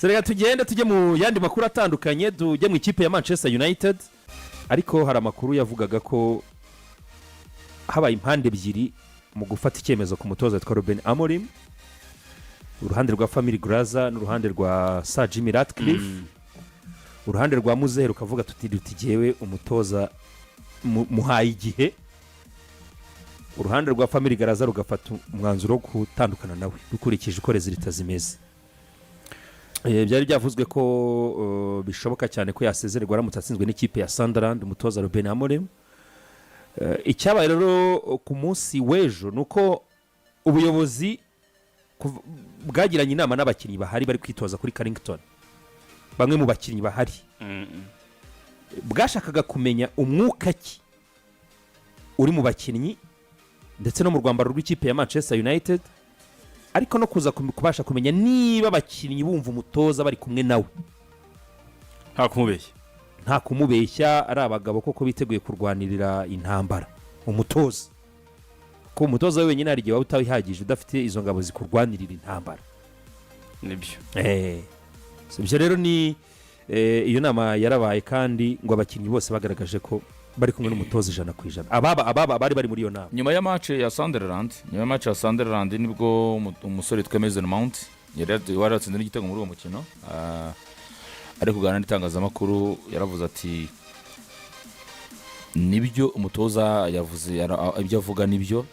So, reka tugende tujye mu yandi makuru atandukanye, tujye mu ikipe ya Manchester United. Ariko hari amakuru yavugaga ko habaye impande ebyiri mu gufata icyemezo ku mutoza witwa Ruben Amorim: uruhande rwa family Glazer n'uruhande rwa Sir Jimmy Ratcliffe. Uruhande rwa muzehe rukavuga tuti rutigewe umutoza muhaye igihe. Uruhande rwa family Glazer rugafata umwanzuro wo gutandukana nawe dukurikije uko résultats zimeze. Byari byavuzwe ko bishoboka cyane ko yasezererwa aramutse atsinzwe n'ikipe ya Sunderland, umutoza Ruben Amorim. Icyabaye rero ku munsi w'ejo ni uko ubuyobozi bwagiranye inama n'abakinnyi bahari bari kwitoza kuri Carrington. Bamwe mu bakinnyi bahari bwashakaga kumenya umwuka ki uri mu bakinnyi ndetse no mu rwambaro rw'ikipe ya Manchester United, ariko no kuza kubasha kumenya niba abakinnyi bumva umutoza bari kumwe nawe. Nta kumubeshya. Nta kumubeshya, ari abagabo koko biteguye kurwanirira intambara umutoza, ko umutoza we wenyine hari igihe waba utawihagije udafite izo ngabo zikurwanirira intambara. Nibyo. So ibyo rero ni iyo nama yarabaye, kandi ngo abakinnyi bose bagaragaje ko bari kumwe n'umutoza 100%, ababa bari bari muri iyo nama. Nyuma ya match ya Sunderland, nyuma ya match ya Sunderland, nibwo umusore witwa Mason Mount wari watsinze n'igitego muri uwo mukino, ari kuganira n'itangazamakuru, yaravuze ati: "Nibyo umutoza yavuze, ibyo avuga nibyo,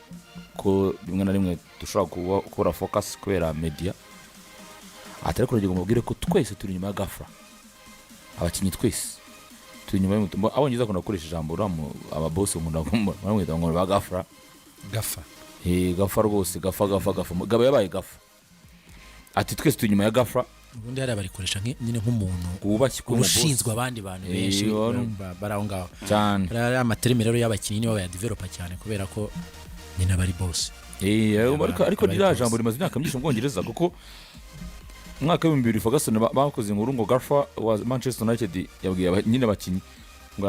ko rimwe na rimwe dushobora kubura focus kubera media." Ati: "Ariko nagira ngo mubwire ko twese turi inyuma ya gaffer, abakinnyi twese turi inyuma y'umutoza." Abongereza bakunda gukoresha ijambo uriya ababosi bakunda baramwita ngo ba gaffer. Gaffer. Gaffer rwose, gaffer, gaffer, gaffer. Gaba yabaye gaffer. Ati: "Twese turi inyuma ya gaffer." Ubundi hariya barikoresha nyine nk'umuntu wubashye uba ushinzwe abandi bantu benshi bari aho ngaho. Cyane. Hariya amaterme rero y'abakinnyi nibo bayadevelopa cyane, kubera ko nyine aba ari boss. Ariko Abari ririya boss. jambo rimaze imyaka myinshi mu Bwongereza, kuko mu mwaka wa 2000 Ferguson bakoze inkuru ngo gaffer wa Manchester United yabwiye nyine abakinnyi ngo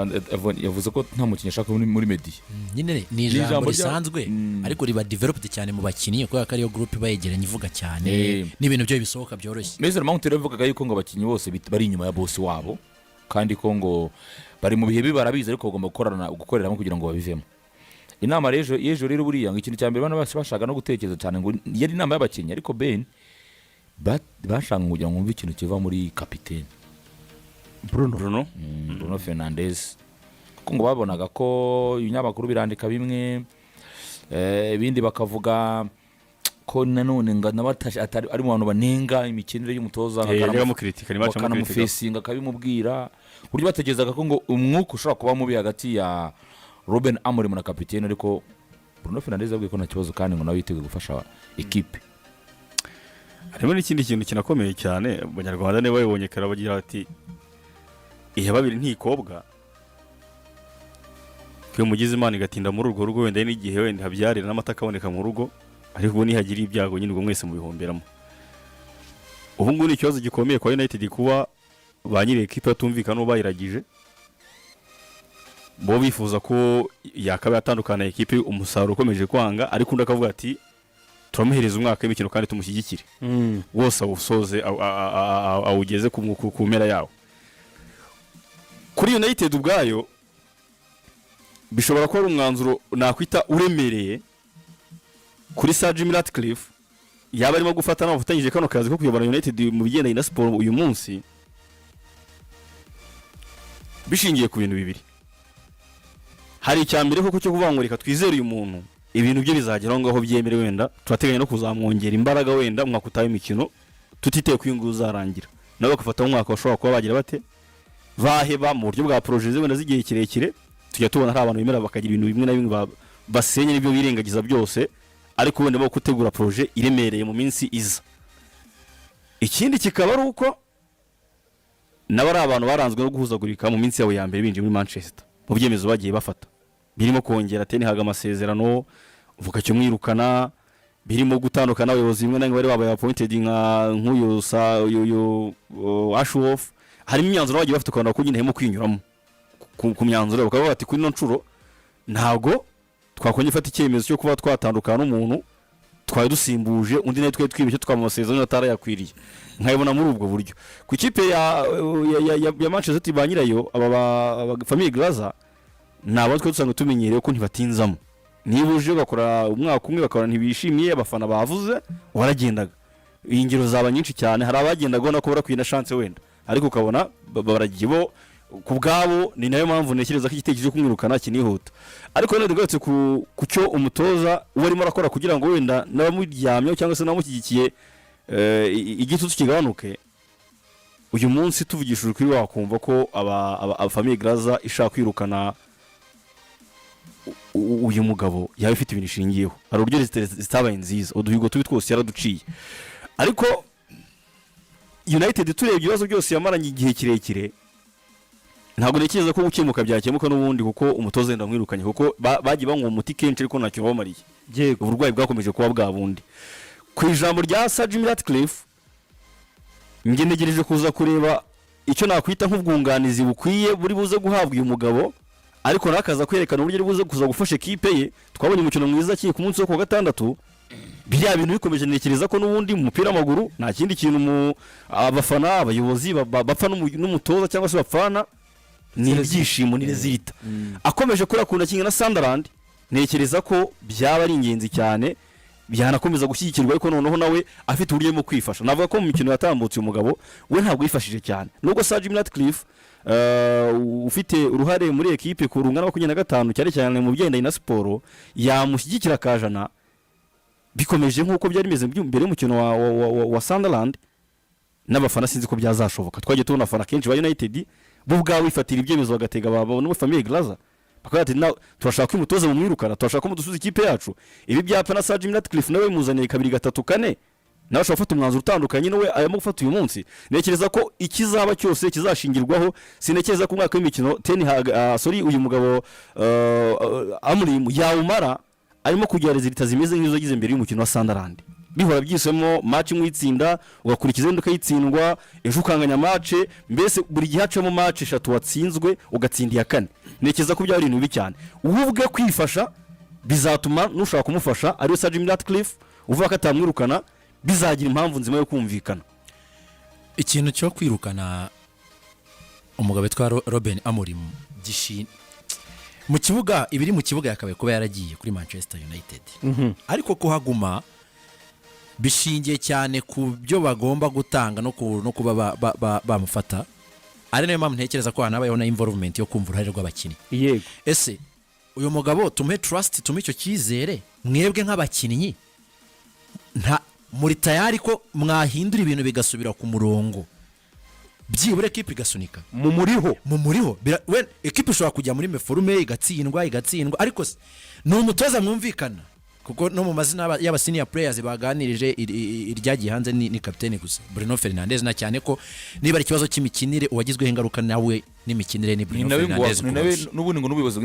yavuze ko nta mukinnyi ashaka muri media. Nyine ni ijambo ijambo risanzwe, ariko riba developed cyane mu bakinnyi kubera ko ariyo group iba yegeranye, ivuga cyane n'ibintu byo bisohoka byoroshye. Mason Mount rero yavugaga yuko ngo abakinnyi bose bari inyuma ya boss wabo, kandi ko ngo bari mu bihe bibi, barabizi, ariko bagomba gukorera hamwe kugira ngo babivemo. Inama rero y'ejo rero, buriya ngo ikintu cya mbere bano bashaka no gutekereza cyane, ngo yari inama y'abakinnyi, ariko Ben bashaka kugira ngo bumve ikintu kiva muri kapitene. Bruno. Bruno. Bruno Fernandes, kuko ngo babonaga ko ibinyamakuru birandika bimwe, ibindi bakavuga ko nanone ngo nawe atari ari mu bantu banenga imikinire y'umutoza, yajyaga amukritika, ni match amukritika. Bakanamufacinga akabimubwira, ku buryo batekerezaga ko ngo umwuka ushobora kuba mubi hagati ya Ruben Amorim na kapitene. Ariko Bruno Fernandes yabwiye ko nta kibazo, kandi ngo nawe yiteguye gufasha ekipe. Harimo n'ikindi kintu kinakomeye cyane. Abanyarwanda niba babibonye kare bagira bati: "Iya babiri ntikobwa." Iyo mugize Imana igatinda muri urwo rugo, wenda n'igihe wenda habyarira n'amata akaboneka mu rugo, ariko ubu nihagira ibyago nyine, ubwo mwese mubihomberamo. Ubu ngubu ni ikibazo gikomeye kwa United kuba ba nyiri ekipe batumvikana n'uwo bayiragije. Bo bifuza ko yakaba yatandukana ekipe, umusaruro ukomeje kwanga, ariko undi akavuga ati: "Turamuhereza umwaka w'imikino kandi tumushyigikire wose, awusoze, awugeze ku mpera yawo." Kuri United ubwayo bishobora kuba ari umwanzuro nakwita uremereye kuri Sir Jim Ratcliffe yaba arimo gufata n'abafatanyije kano kazi ko kuyobora United mu bigendanye na siporo uyu munsi, bishingiye ku bintu bibiri. Hari icya mbere koko cyo kuvuga ngo: "Reka twizere uyu muntu, ibintu bye bizagera aho ngaho byemere, wenda turateganya no kuzamwongera imbaraga wenda umwaka utaha imikino, tutiteye ko uyu nguyu uzarangira." Nabo bagafata umwaka bashobora kuba bagira bate baheba mu buryo bwa projet wenda z'igihe kirekire. Tujya tubona hari abantu bemera bakagira ibintu bimwe na bimwe basenya n'ibyo birengagiza byose, ariko wenda bo gutegura projet iremereye mu minsi iza. Ikindi kikaba ari uko nabo ari abantu baranzwe no guhuzagurika mu minsi yabo ya mbere binjiye muri Manchester, mu byemezo bagiye bafata birimo kongera Ten Hag amasezerano, uvuga cyo mwirukana, birimo gutandukana n'abayobozi bimwe na bimwe bari babaye appointed nka nk'uyu sa uyu Ashworth. Harimo imyanzuro bagiye bafite, ukabona ko nyine harimo kwinyuramo ku myanzuro yabo, bakavuga bati: "Kuri ino nshuro ntabwo twakongera gufata icyemezo cyo kuba twatandukana n'umuntu." Twari dusimbuje undi, nawe twari twibeshye twamuha amasezerano atarayakwiriye. Nkayibona muri ubwo buryo. Ku ikipe ya Manchester City, ba nyirayo aba famille Glazer ni abo twari dusanzwe tumenyereye ko ntibatinzamo. Niba uje ugakora umwaka umwe bakabona ntibishimiye, abafana bavuze, waragendaga. Iyi ngero zaba nyinshi cyane. Hari abagendaga ubona ko barakwiye na chance wenda, ariko ukabona baragiye bo ku bwabo. Ni nayo mpamvu ntekereza ko igitekerezo cyo kumwirukana kinihuta. Ariko wenda tugarutse ku cyo umutoza uba arimo arakora kugira ngo wenda n'abamuryamyeho cyangwa se n'abamushyigikiye igitutu kigabanuke. Uyu munsi tuvugishije ukuri, wakumva ko aba famille Glazer ishaka kwirukana uyu mugabo yaba ifite ibintu ishingiyeho. Hari uburyo zitabaye nziza, uduhigo tubi twose yaraduciye. Ariko United, turebye ibibazo byose yamaranye igihe kirekire, ntabwo ntekereza ko gukemuka byakemuka n'ubundi kuko umutoza wenda amwirukanye, kuko bagiye banywa umuti kenshi ariko ntacyo wabamariye. Uburwayi bwakomeje kuba bwa bundi. Ku ijambo rya Sir Jim Ratcliffe, njye ntegereje kuza kureba icyo nakwita nk'ubwunganizi bukwiye buri buze guhabwa uyu mugabo, ariko nawe akaza kwerekana uburyo ari buze kuza gufasha ekipe ye. Twabonye umukino mwiza akiri ku munsi wo ku wa gatandatu. Biriya bintu bikomeje, ntekereza ko n'ubundi mu mupira w'amaguru nta kindi kintu mu abafana, abayobozi bapfa n'umutoza cyangwa se bapfana ni ibyishimo, ni résultat. Akomeje kuriya kuntu akina na Sunderland, ntekereza ko byaba ari ingenzi cyane, byanakomeza gushyigikirwa, ariko noneho nawe afite uburyo arimo kwifasha. Navuga ko mu mikino yatambutse uyu mugabo we ntabwo yifashije cyane, nubwo Sir Jim Ratcliffe ufite uruhare muri ekipe ku rungano 25, cyane cyane mu bigendanye na siporo, yamushyigikira akajana. Bikomeje nk'uko byari bimeze mbere y'umukino wa Sunderland n'abafana, sinzi ko byazashoboka. Twagiye tubona abafana kenshi ba United bo ubwabo bifatira ibyemezo, bagatega muri famille Glazer, bakavuga ati: "Turashaka ko umutoza mumwirukana, turashaka ko mudusubiza ikipe yacu." Ibi byapa na Sir Jim Ratcliffe nawe bimuzaniye kabiri, gatatu, kane, nawe ashobora gufata umwanzuro utandukanye n'uwe arimo gufata uyu munsi. Ntekereza ko ikizaba cyose kizashingirwaho. Sintekereza ko umwaka w'imikino Ten Hag, sorry, uyu mugabo Amorim yawumara arimo kugira résultats zimeze nk'izo yagize mbere y'umukino wa Sunderland, bihora byisemo match imwe uyitsinda, ugakurikiza indi ukayitsindwa, ejo ukanganya match, mbese buri gihe hacamo match eshatu watsinzwe ugatsinda iya kane. Ntekereza ko byaba ari ibintu bibi cyane. Ubu ubwe kwifasha bizatuma n'ushaka kumufasha, ariwe Sir Jim Ratcliffe uvuga ko atamwirukana, bizagira impamvu nzima yo kumvikana. Ikintu cyo kwirukana umugabo witwa Ruben Amorim mu kibuga, ibiri mu kibuga, yakabaye kuba yaragiye kuri Manchester United, ariko kuhaguma bishingiye cyane ku byo bagomba gutanga no kuba bamufata. Ari nayo mpamvu ntekereza ko hanabayeho na involvement yo kumva uruhare rw'abakinnyi. Ese uyu mugabo tumuhe trust, tumuhe icyo cyizere? Mwebwe nk'abakinnyi nta muri tayari ko mwahindura ibintu bigasubira ku murongo, byibura ekipe igasunika? Mu muriho. Mu muriho. We ekipe ishobora kujya muri méforme igatsindwa igatsindwa, ariko se ni umutoza mwumvikana? Kuko no mu mazina y'aba senior players baganirije, iryagiye hanze ni kapitene gusa, Bruno Fernandes. Na cyane ko niba ari ikibazo cy'imikinire, uwagizweho ingaruka nawe n'imikinire ni Ni Bruno nawe ngo Fernandes ni nawe kurusha. N'ubundi ngo n'ubuyobozi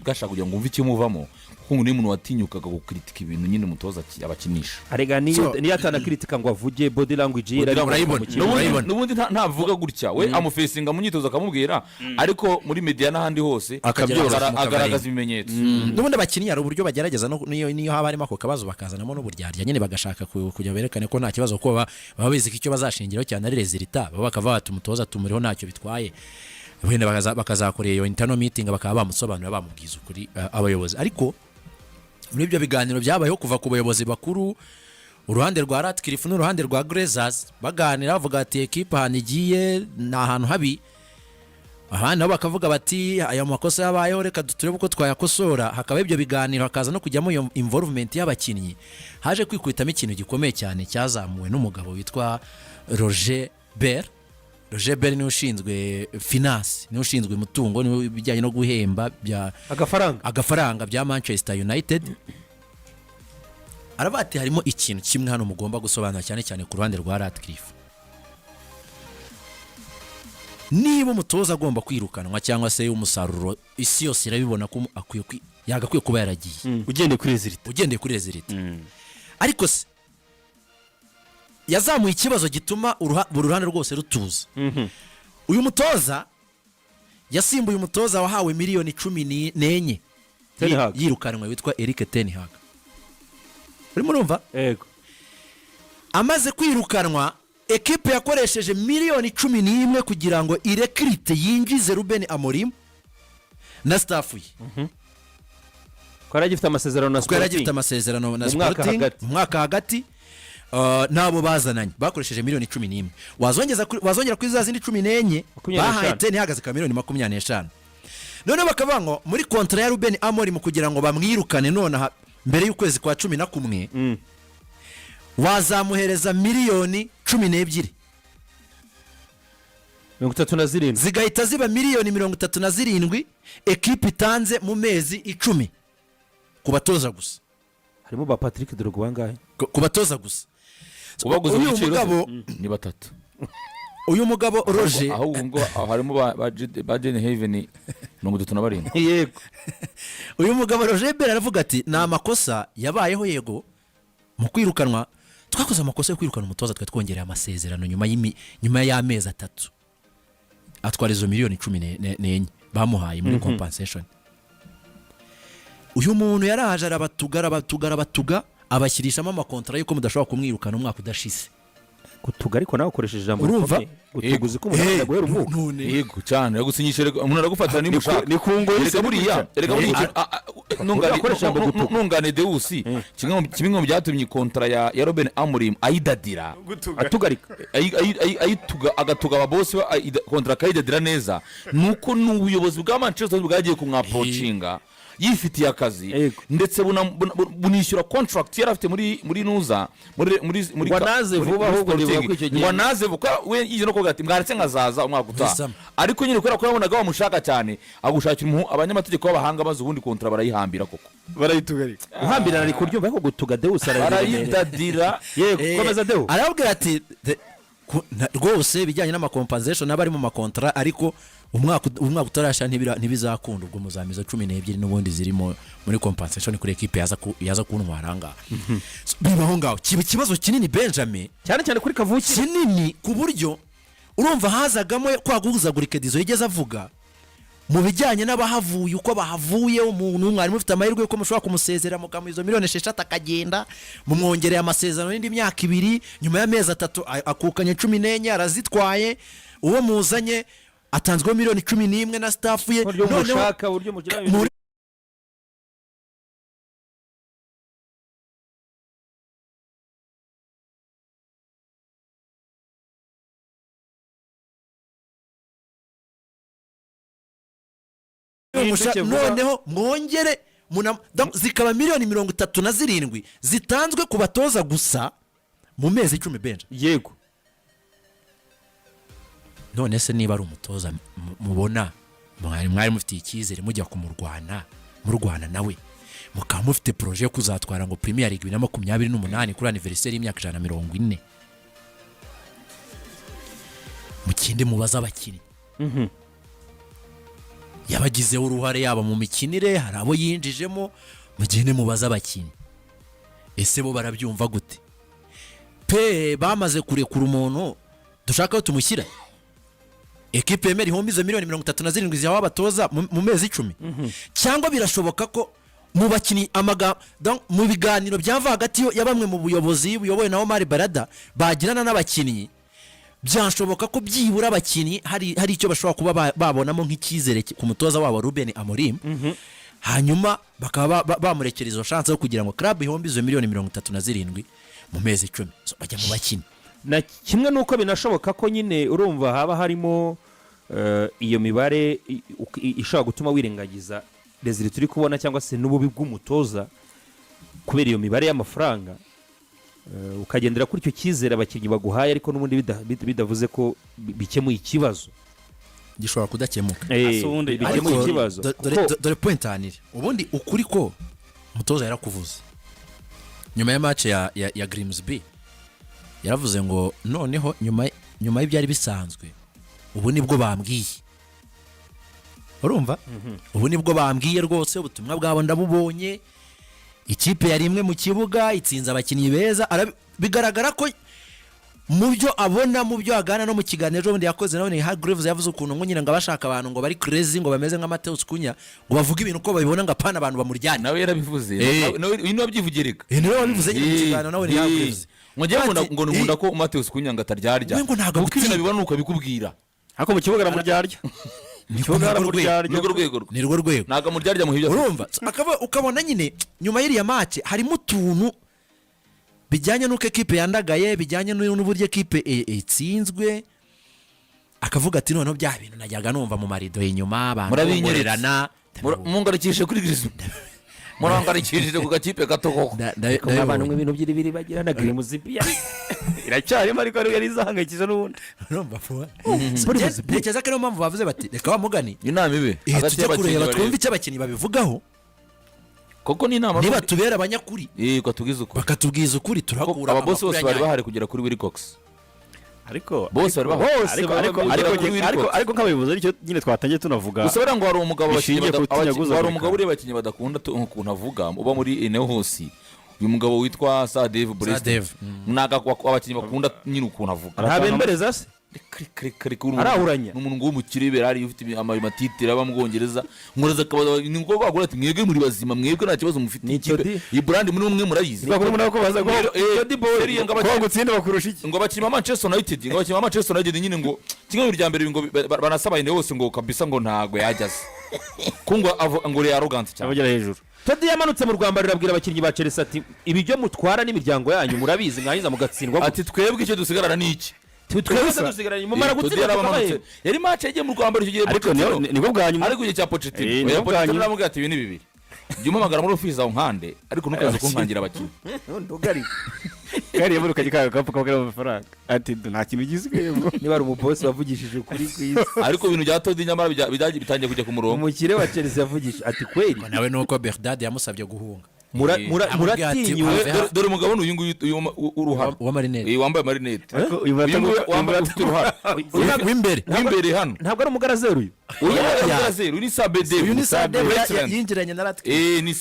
bwashaka kugira ngo wumve ikimuvamo, kuko ngo niyo umuntu watinyukaga gukritika ibintu nyine umutoza abakinisha. Arega niyo niyo atanakritika ngo avuge, body language ye Body irabibona urayibona. mu kibuga. Urayibona. N'ubundi ntavuga gutya, we amufesinga mu myitozo akamubwira, ariko muri media n'ahandi hose Akabyoroshya. agaragaza ibimenyetso. N'ubundi abakinnyi hari uburyo bagerageza niyo haba harimo ako kabazo, bakazanamo n'uburyarya nyine, bagashaka kugira berekane ko nta kibazo, kuko baba bizi ko icyo bazashingiraho cyane ari résultat. Baba bakavuga bati: "Umutoza tumuriho, ntacyo bitwaye." Wenda bakazakora iyo internal meeting, bakaba bamusobanurira, bamubwiza ukuri abayobozi. Ariko muri ibyo biganiro byabayeho kuva ku bayobozi bakuru, uruhande rwa Ratcliffe n'uruhande rwa Glazers, baganira bavuga ati: "Ekipa ahantu igiye ni ahantu habi." Ahandi nabo bakavuga bati: "Aya makosa yabayeho, reka turebe uko twayakosora." Hakaba ibyo biganiro, hakaza no kujyamo iyo involvement y'abakinnyi. Haje kwikubitamo ikintu gikomeye cyane cyazamuwe n'umugabo witwa Roger Bell. Roger Bell niwe ushinzwe finance, niwe ushinzwe umutungo, niwe ibijyanye no guhemba bya Agafaranga. Agafaranga bya Manchester United. Aravuga ati: "Harimo ikintu kimwe hano mugomba gusobanura, cyane cyane ku ruhande rwa Ratcliffe. Niba umutoza agomba kwirukanwa cyangwa se umusaruro isi yose irabibona ko akwiye yagakwiye kuba yaragiye." Ugendeye kuri résultat. Ugendeye kuri résultat. Ariko se yazamuye ikibazo gituma buri ruhande rwose rutuza. Uyu mutoza yasimbuye umutoza wahawe miliyoni 14 Ten Hag. Yirukanwe witwa Eric Ten Hag. Urimo urumva? Yego. Amaze kwirukanwa, ekipe yakoresheje miliyoni 11 kugira ngo irecruite, yinjize Ruben Amorim na staff ye. Ko yari agifite amasezerano na Kuko yari agifite Sporting. amasezerano na Mu mwaka Sporting hagati. mu mwaka hagati. N'abo bazananye bakoresheje miliyoni 11, wazongera kuri za zindi 14 25. bahaye Ten ihagaze ka miliyoni 25. Noneho bakavuga ngo muri contrat ya Ruben Amorim, kugira ngo bamwirukane nonaha mbere y'ukwezi kwa 11, wazamuhereza miliyoni 12. 37. Zigahita ziba miliyoni 37 ekipe itanze mu mezi 10 ku batoza gusa. Harimo ba Patrick Dorgu bangahe? Ku batoza gusa. Ubaguze Uyu mu giciro mugabo ni batatu. Uyu mugabo Roger Ahubwo ngo harimo ba Jane Haven 37. Yego. Uyu mugabo Roger Bell aravuga ati: "Ni amakosa yabayeho, yego, mu kwirukanwa twakoze amakosa yo kwirukana umutoza twari twongereye amasezerano nyuma y'amezi 3, atwara izo miliyoni 14 bamuhaye muri compensation." Uyu muntu yaraje arabatuga, arabatuga, arabatuga, abashyirishamo amakontara y'uko mudashobora kumwirukana umwaka udashize. Gutuga, ariko nawe ukoresheje ijambo Urumva? rikomeye. Gutuga, uzi ko umuntu akunda guhera umwuka. None Yego cyane, yagusinyisha reka, umuntu aragufatira niba ushaka. Ni ku ngoyi. Erega buriya, erega buriya, Urakoresha ijambo gutuka. Nungane Deusi, kimwe mu byatumye kontara ya Ruben Amorim ayidadira, Atugarika. Ayituga, agatuga ababosi kontara akayidadira neza, nuko ni ubuyobozi bwa Manchester United bwagiye kumwapproachinga yifitiye akazi, ndetse bunishyura contract yari afite muri nuza muri Ngo anaze muri vuba, ahubwo Sporting. ndibuka ko icyo gihe Ngo anaze vuba, we yize no kuvuga ati: "Mwaretse nkazaza umwaka utaha." Summer. Ariko nyine kubera ko yabonaga bamushaka cyane, agushakira abanyamategeko b'abahanga, maze ubundi kontara barayihambira koko. Barayitugarika. Guhambirana ari kuryumva, ariko gutuga, Deus arabiremerera. Barayidadira. Yego, komeza Deo. Arababwira ati: "Rwose ibijyanye n'amacompensation n'abari mu makontara, ariko umwaka utarasha ntibizakunda. Ubwo muzamiza 12 n'ubundi zirimo muri compensation kuri ekipe yaza kuntwara aha ngaha." So, bibaho ngaho kiba ikibazo kinini, Benjamin. Cyane cyane kuri kavukire. Kinini ku buryo urumva hazagamo kwa guhuzagurika Edizo yigeze avuga mu bijyanye n'abahavuye, uko bahavuye. Umuntu mwari mufite amahirwe yuko mushobora kumusezera, mukamuha izo miliyoni 6 akagenda, mumwongereye amasezerano y'indi myaka 2, nyuma y'amezi 3 akukanye 14 arazitwaye. Uwo muzanye atanzweho miliyoni 11 na staff ye. Uburyo Noneho mushaka, uburyo mugira. Muri Vuba. Noneho mwongere donc zikaba miliyoni 37 zitanzwe ku batoza gusa mu mezi 10, Benja. None se niba ari umutoza mubona mwari mufitiye icyizere, mujya kumurwana, murwana nawe, mukaba mufite projet yo kuzatwara ngo Premier League 2028 kuri anniversaire y'imyaka 140, mu kindi mubaza abakinnyi yabagizeho uruhare, yaba mu mikinire hari abo yinjijemo, mugende mubaze abakinnyi, ese bo barabyumva gute? Pe bamaze kurekura umuntu dushaka aho tumushyira, ekipe yemera ihombe izo miliyoni 37 zihawe abatoza mu mezi 10? Cyangwa birashoboka ko mu bakinnyi amagambo, donc mu biganiro byava hagati ya bamwe mu buyobozi buyobowe na Omar Barada bagirana n'abakinnyi, byashoboka ko byibura abakinnyi hari icyo bashobora kuba babonamo nk'icyizere ku mutoza wabo Ruben Amorim, hanyuma bakaba bamurekera izo chance yo kugira ngo club ihombe izo miliyoni 37 mu mezi 10? So, bajya mu bakinnyi. Na kimwe n'uko binashoboka ko nyine urumva haba harimo iyo mibare ishobora gutuma wirengagiza résultat turi kubona cyangwa se n'ububi bw'umutoza kubera iyo mibare y'amafaranga, ukagendera kuri icyo cyizere abakinnyi baguhaye, ariko n'ubundi bidavuze ko bikemuye ikibazo. Gishobora kudakemuka. Ase ubundi Bikemuye Ariko ikibazo dore point ahaniri ubundi ukuri ko umutoza yarakuvuze nyuma ya match ya Grimsby, yaravuze ngo noneho nyuma y'ibyari bisanzwe, ubu nibwo bambwiye, urumva, ubu nibwo bambwiye rwose, ubutumwa bwabo ndabubonye, ikipe yari imwe mu kibuga, itsinze abakinnyi beza. Bigaragara ko Mu byo abona, mu byo aganira no mu kiganiro ejo bundi yakoze nawe ni Hargreaves, yavuze ukuntu ngo nyine ngo abashaka abantu ngo bari crazy, ngo bameze nka Matheus Cunha, ngo bavuge ibintu uko babibona, ngo apana abantu bamuryane. Nawe yarabivuze. Nawe uyu niwe wabyivugiye reka. Niwe wabivuze nyine mu kiganiro nawe ni Hargreaves. Ngo njyewe Ati, ngo nkunda ko Matheus Cunha ngo ataryarya, We ngo ntabwo kuko ibintu agutinya. abibona nuko abikubwira. Ariko mu kibuga aramuryarya. Ni Kibuga rwo rwego. aramuryarya. Nirwo rwego rwe. Ni rwo rwego. Ntabwo amuryarya mu ibyo afite. Urumva, ukabona nyine nyuma y'iriya match harimo utuntu bijyanye n'uko ekipe yandagaye, bijyanye n'uburyo ekipe itsinzwe, akavuga ati: "Noneho bya bintu najyaga numva mu marido inyuma abantu Murabinyeretse. bongorerana." Mungarukishije kuri Grisman, murangarikishije ku gakipe gato koko. Abantu mu bintu by'ibiri bagira na Grimsby. Iracyarimo, ariko yari izahangayikije n'ubundi. Urumva vuba. Ntekereza ko ariyo mpamvu bavuze bati: "Reka wa mugani Inama ibe hagati tujye y'abakinnyi kureba bareba. twumve icyo abakinnyi babivugaho." Koko ni inama. Niba tubera abanyakuri, ukatubwiza ukuri, bakatubwiza ukuri, turakura ababosi amakuru bose ya bari nyayo. bahari kugera kuri Wilcox. Ariko Bose bari bahari. Bose ariko baba ariko bari ariko kuri ariko Wilcox. Ariko nk'abayobozi, aricyo nyine twatangiye tunavuga Gusa buriya ngo hari umugabo abakinnyi bishingiye ku tinyaguzagurika. hari umugabo ureba abakinnyi badakunda ukuntu avuga, uba muri Ineos, uyu mugabo witwa Sir Dave Brewster. Dave. Ntabwo abakinnyi bakunda nyine ukuntu avuga. Ntabembereza se? Reka, reka, reka, uri Arahuranya. Ni umuntu w'umukire berari ufite amatitire aba mu Bwongereza, nkoreza akabaza ni ngombwa bagura ati: "Mwebwe muri bazima, mwebwe nta kibazo mufite, Ni ikipe Todi. iyi brand muri umwe murayizi." Ni bakuru muri ko baza ko Rero, seriye ngo ko gutsinda bakurusha iki? Ngo abakinnyi ba Manchester United, ngo abakinnyi ba Manchester United nyine ngo kimwe mu rya mbere ngo banasaba Ineos ngo kabisa ngo ntago yajyaze ko ngo ngo uri arrogant cyane. Abagera hejuru. Todi yamanutse mu rwambariro abwira abakinnyi ba Chelsea ati: "Ibyo mutwara n'imiryango yanyu murabizi, mwarangiza mugatsindwa gute?" Ati: "Twebwe icyo dusigarana ni iki?" Twebwe se dusigaranye mumara Todi gutsinda yarabamanutse. tukabaye. Yari match yagiye mu rwambaro icyo gihe Ariko niyo Pochettino. nibwo bwa nyuma. Ariko igihe cya Pochettino, Eh, oya, nibwo bwa Pochettino nyuma. aramubwira ati: "Ibi ni bibiri, jya umpamagara muri office aho nkande, ariko ntukaze kunkangira abakinnyi." Kariya muri kajya kagapu kaba karimo amafaranga, ati: "Nta kintu gisigayemo." Niba ari umubosi wavugishije ukuri ku isi. Ariko ibintu bya Todi nyamara bitangiye kujya ku murongo. Umukire wa Chelsea yavugishije ati: "Kweri." Nawe nuko Berdad yamusabye guhunga. Eh. Amubwira ati, Muratinyuwe. "Have Dore umugabo ni uyu nguyu, uyu w'uruhara. W'amarinete. Eh, wambaye amarinete. Ariko uyu Uyu nguyu wambaye ufite uruhara w'imbere. W'imbere hano. Ntabwo ari umugarazeru uyu. Uyu ni uyu ni Sabede. Uyu ni Sade. Excellent. Yinjiranye na Ratcliffe. Eh, ni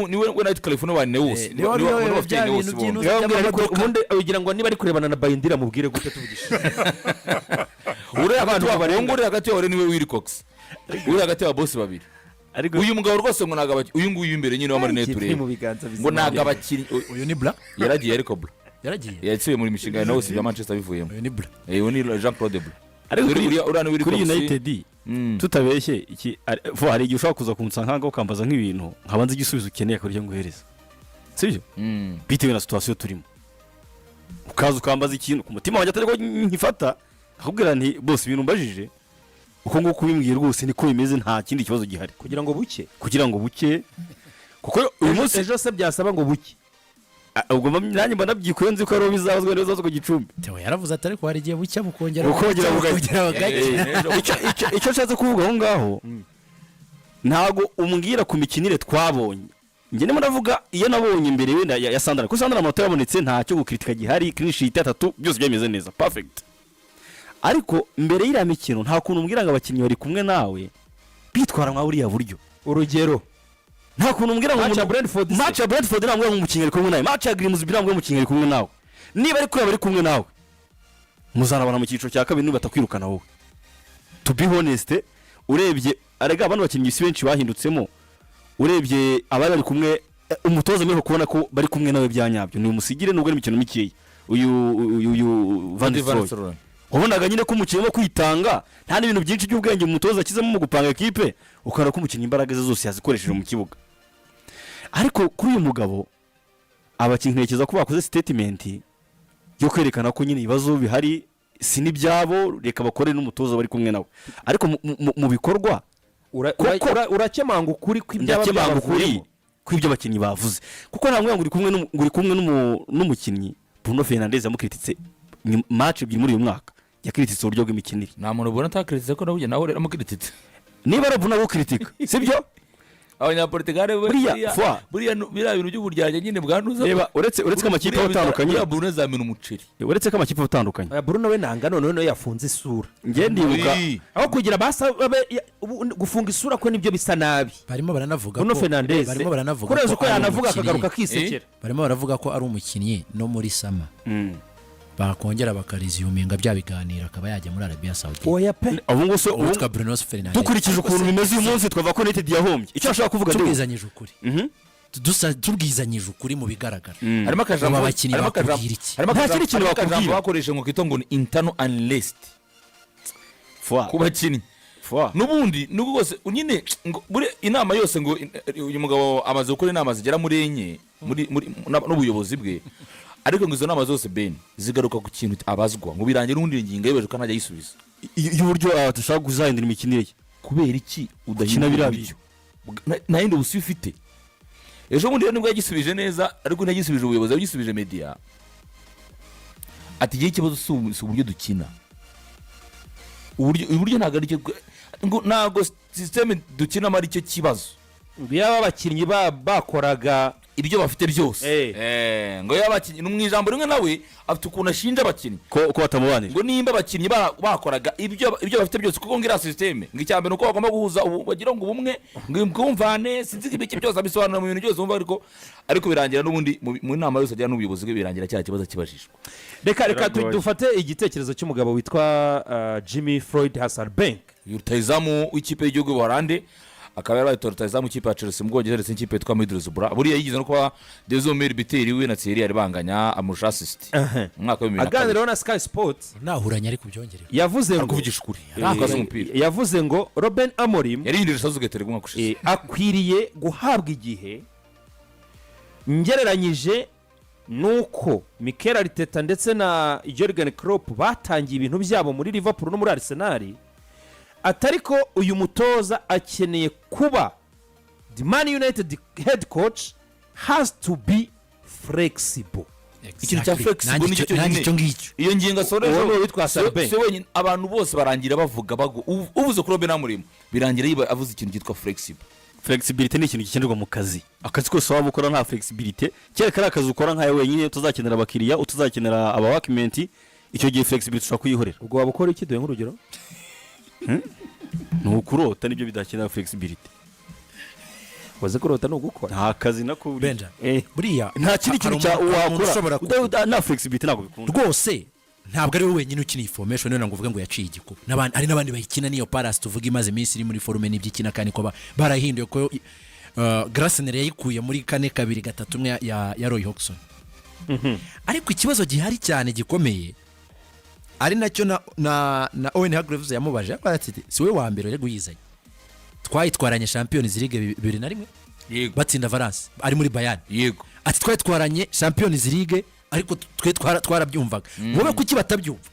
niwe we Ratcliffe niwe wa Ineos. Eh, niwe niwe bafite bya Ineos bintu bombi. by'intuza. Niba ariko by'amamodoka. ubundi ugira ngo niba ari kurebana na Bayindira mubwire gute tuvugishije? Uri hagati Abantu wa barenga. uwo nguyu uri hagati yawe niwe Wilcox uri hagati y'ababosi babiri. Ariko Uyu mugabo rwose ngo ntabwo uyu nguyu w'imbere nyine w'amarinete Ikipe iri mu ureba biganza ngo bizima. ntabwo abakinnyi Uyu ni Bra. Yaragiye ariko Bra. Yaragiye. Yasubiye muri mishinga ya Ineos, bya Manchester bivuyemo. Uyu ni Bra. Eh, uyu ni Jean Claude Bra. Ariko Uriya ni kuri Wilcox. United, tutabeshye iki hari igihe ushobora kuza kunsanga nk'aho ukambaza nk'ibintu nkabanza igisubizo ukeneye akaba aricyo nguhereza, sibyo? Bitewe na situation turimo, ukaza ukambaza ikintu ku mutima wanjye atari ko nkifata, nkakubwira nti: "Bose ibintu mbajije uko nguko ubimbwiye rwose niko bimeze, nta kindi kibazo gihari." Kugira ngo buke. Kugira ngo buke, kuko uyu munsi Ejo se byasaba ngo buke? Ah, ubwo nanjye mba nabyikuye, nzi ko ariho bizabazwa neza ku gicumbi. Theo yaravuze ati: "Ariko hari igihe bucya bukongera Bukongera bugacya." Bukongera bugacya. Icyo nshatse kuvuga aho ngaho, ntago umbwira ku mikinire twabonye. Njye ndimo ndavuga iyo nabonye imbere wenda ya Sunderland, kuko Sunderland amanota yabonetse, ntacyo gukritika gihari, clean sheet atatu, byose byameze neza, perfect. Ariko mbere y'iriya mikino nta kuntu umbwira ngo abakinnyi bari kumwe nawe bitwara nka buriya buryo. Urugero? Nta kuntu umbwira ngo Match ya Brentford se? Match ya Brentford ntabwo ngo umukinnyi ari kumwe nawe, match ya Grimsby ntabwo umukinnyi ari kumwe nawe. Niba ari kureba ari kumwe nawe, muzanabana mu cyiciro cya kabiri niba batakwirukana wowe. To be honest, urebye arega abandi bakinnyi si benshi bahindutsemo. Urebye abari bari kumwe, umutoza ameruka kubona ko bari kumwe nawe bya nyabyo ni umusigire, nubwo ari imikino mikeya, uyu Van Nistelrooy. Wabonaga nyine ko umukinnyi wo kwitanga, nta n'ibintu byinshi by'ubwenge umutoza akizemo mu gupanga ekipe, ukabona ko umukinnyi imbaraga ze zose yazikoresheje mu kibuga. Ariko kuri uyu mugabo abakinnyi ntekereza ko bakoze statement yo kwerekana ko nyine ibibazo bihari si n'ibyabo, reka bakore n'umutoza bari kumwe nawe. Ariko mu bikorwa Urakemanga ukuri kw'ibyaba ndakemanga ukuri byabavuyemo. Kw'ibyo abakinnyi bavuze, kuko ntabwo ngo uri kumwe ngo uri kumwe n'umukinnyi. Bruno Fernandes yamukrititse match ebyiri muri uyu mwaka, yakrititse uburyo bw'imikinire. Nta muntu ubona atakiritse ko nawe nawe rero amukiritse. Niba ari Bruno agukritika, sibyo? Abanyaportugal Buriya, fois. Buriya biriya bintu by'uburyarya nyine bwanuza. Reba, uretse ko amakipe aba atandukanye, buriya Bruno azamena umuceri. Uretse ko amakipe aba atandukanye. Oya, Bruno we nanga noneho yafunze isura. Njye ndibuka Ui. Aho kugira basa babe gufunga isura kwe nibyo bisa nabi. Barimo baranavuga Bruno ko Fernandes barimo baranavuga kurenza ko uko ari yanavuga umukinnyi. akagaruka akisekera. Barimo baravuga ko ari umukinnyi no muri summer. Bakongera bakaresuminga bya biganiro, akaba yajya muri Arabia Saudite. Oya pe. Ubu ngubu se ubu Uwitwa Bruno Fernandes. Dukurikije ukuntu bimeze uyu munsi, twavuga ko United yahombye. Icyo ashaka kuvuga ni Tubwizanyije ukuri, tubwizanyije ukuri, mu bigaragara, Harimo akajambo abo bakinnyi harimo akajambo bakubwira iki? Harimo Nta akajambo kindi kintu harimo akajambo bakubwira. bakoresheje ngo kitwa ngo ni internal unrest Fwa. ku bakinnyi. Fwa. N'ubundi nubwo bwose nyine ngo buri inama yose, ngo uyu mugabo amaze gukora inama zigera muri enye muri n'ubuyobozi bwe, ariko ngo izo nama zose, Ben, zigaruka ku kintu abazwa, ngo birangira n'ubundi ingingo ayobeje ko ntajya ayisubiza. Y'uburyo dushaka kuzahindura imikinire ye. Kubera iki Gukina udahindura biriya uburyo? Nta yindi busi ufite. Ejo bundi rero nibwo yagisubije neza, ariko ntiyagisubije ubuyobozi, yagisubije media, ati igihe ikibazo si uburyo dukina, uburyo ntabwo ari cyo, ngo ntabwo système dukinamo ari cyo kibazo. Ngo yaba abakinnyi bakoraga ibyo bafite byose. Ngo yaba abakinnyi, mu ijambo rimwe nawe afite ukuntu ashinja abakinnyi ko batamubanira. Ngo nimba abakinnyi bakoraga ibyo bafite byose, kuko ngo iriya système, ngo icya mbere ni uko bagomba guhuza ubu, bagira ngo ubumwe, ngo ubwumvane, sinzi ibiki byose abisobanura mu bintu byose wumva, ariko birangira n'ubundi mu nama yose ajyana n'ubuyobozi bwe, birangira cya kibazo kibajijwe. Reka Biragoye. dufate igitekerezo cy'umugabo witwa Jimmy Floyd Hasselbaink. Uyu rutahizamu w'ikipe y'igihugu y'Ubuholande, akaba yarabaye rutahizamu w'ikipe ya Chelsea mu Bwongereza ndetse n'ikipe yitwa Middlesbrough. Buriya yigeze no kuba deuxième meilleur buteur we na Thierry yari banganya, amurusha assist mu mwaka wa 2002. Aganiraho na Sky Sports, Nahuranye, ariko byongerewe. yavuze Ari ngo kuvugisha ukuri, ari umupira. Yavuze ngo Ruben Amorim Yari yinjije Southgate umwaka ushize. Akwiriye guhabwa igihe, ngereranyije nuko Mikel Arteta ndetse na Jurgen Klopp batangiye ibintu byabo muri Liverpool no muri Arsenal, atari ko uyu mutoza akeneye kuba the Man United head coach has to be flexible. Ikintu cya flexible Nanjye nicyo nanjye cyonyine. Icyo ngicyo. Iyo ngingo asoreje. Uwo ni uwitwa Sarbe. Si wenyine, abantu bose barangira bavuga uvuze kuri Ruben Amorim, birangira avuze ikintu cyitwa flexible. Flexibility ni ikintu gikenerwa mu kazi. Akazi kose waba ukora, nta flexibility, kereka ari akazi ukora nkawe wenyine, utazakenera abakiriya, utazakenera aba workmate, icyo gihe flexibility ushobora kuyihorera. Ubwo waba ukora iki? Duhe nk'urugero. Ni ukurota nibyo bidakenera flexibility. Waze kurota ni ugukora. Nta kazi nako Benja, buriya nta kindi kintu cya hari umuntu wakora ushobora nta flexibility, ntabwo bikunda. Rwose ntabwo ari wowe wenyine ukina iyi formation wenda ngo uvuge ngo yaciye igikuba. Hari n'abandi bayikina. N'iyo Palace tuvuga imaze iminsi iri muri forme n'ibyo ikina, kandi ko barahinduye, ko Glasner yayikuye muri 4-2-3-1 ya Roy Hodgson. Ariko ikibazo gihari cyane gikomeye, ari nacyo na Owen Hargreaves yamubaje, aravuga ati si we wa mbere wari uyizanye, twayitwaranye Champions League 2001, batsinda Valence ari muri Bayern. Ati twayitwaranye Champions League, ariko twe twarabyumvaga, wowe kuki batabyumva?